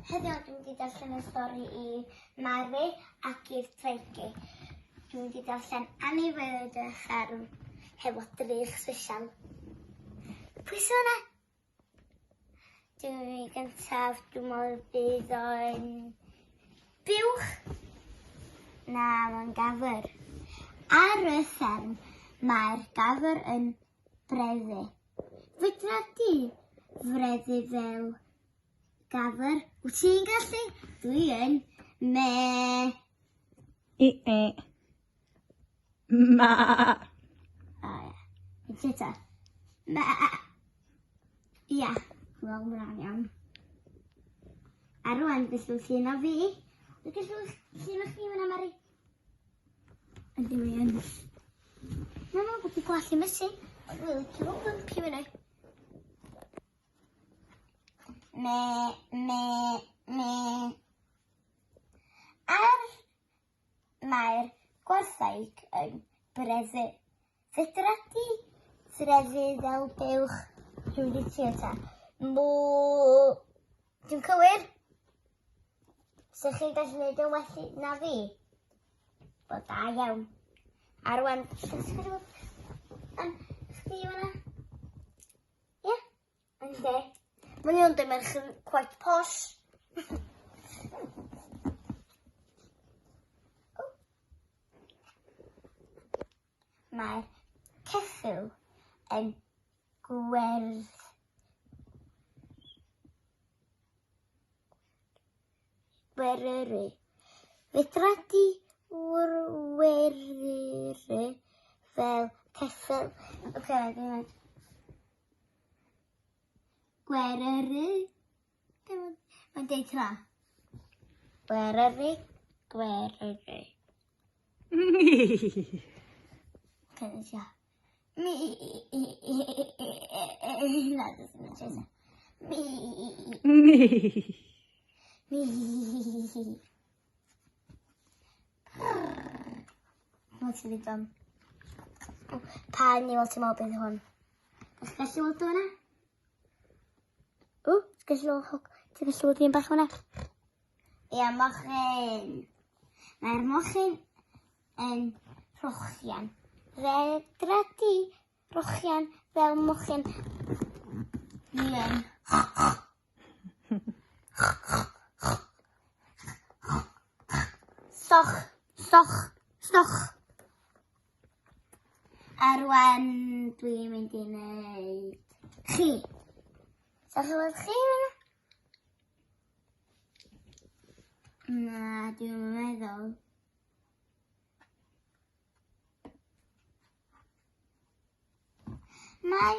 Heddiw dwi'n mynd i darllen y stori i Mari ac i'r Treigi. Dwi'n mynd i darllen Anifeiliaid y Fferm hefo drych sbesial. Pwy sy'n yna? Dwi'n gyntaf, dwi'n meddwl bydd o'n buwch. Na, mae'n gafr. Ar y fferm, mae'r gafr yn brefu. Fedra di frefu fel gafr? Wyt ti'n gallu? Dwi yn. Me. I e. Ma. O ia. Wyt ti eto? Ma. Ia. Wel, ma' hwnna'n iawn. A rwan, gallwch llun o fi. Gallwch llun o chdi fyna, Mari. Yndi mae yn. Mae'n meddwl bod y gwallt i mysu. Ond dwi'n licio fo bumpy fyny. Me, me, me. Ar mae'r gwartheg yn brefu. Fedra di frefu fel buwch? Dwi'n mynd i trio ta. Mw. Dwi'n cywir? Sa chi'n gallu neud yn well na fi? Wel, da iawn. A rwan, yn chdi fan'na? Ie? Yndi. Mae'n iawn, dim merch yn quite posh. Mae'r ceffyl yn gwerth Gweryru. Fedra di weryru fel ceffyl? Oce, dwi'n mynd. Gweryru. Mae'n deud hwnna. Gweryru, gweryru. Oce, nes i. Mi. Na, dwi'n mynd. Mi. Mi. Mae'n ti ddweud am? Pa anifail ti'n meddwl bydd hwn? Ydych chi'n gallu weld hwnna? O, ti'n gallu weld hwc? Ti'n gallu weld un bach hwnna? Ia, mochyn. Mae'r mochyn yn rhochian. Fedra di rochian fel mochyn. Fi yn. Soch, soch, soch. A rwan dwi'n mynd i wneud chi. Sa chi weld chi fan'na? Na, dwi'm yn meddwl. Mae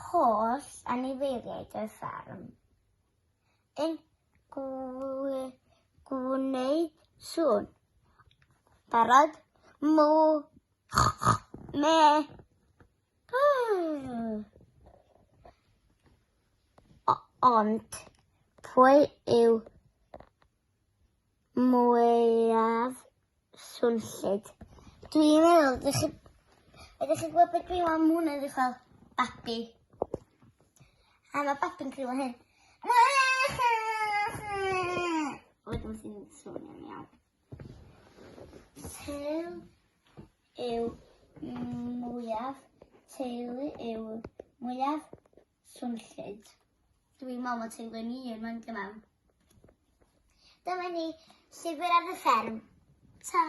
holl anifeiliaid y ffarm yn gwneud sŵn. Barod? Mw, me. Ond pwy yw mwyaf swnllyd? Dwi'n meddwl, ydych chi, ydych chi'n gwybod beth dwi'n meddwl am hwnna edrych fel babi? A mae babi'n crio hyn. Wedyn sy'n swnio'n iawn. Teulu yw mwyaf, teulu yw mwyaf swnllyd. Dwi'n meddwl mae teulu ni yn mynd i mewn. Dyma ni, llyfr ar y fferm. Ta!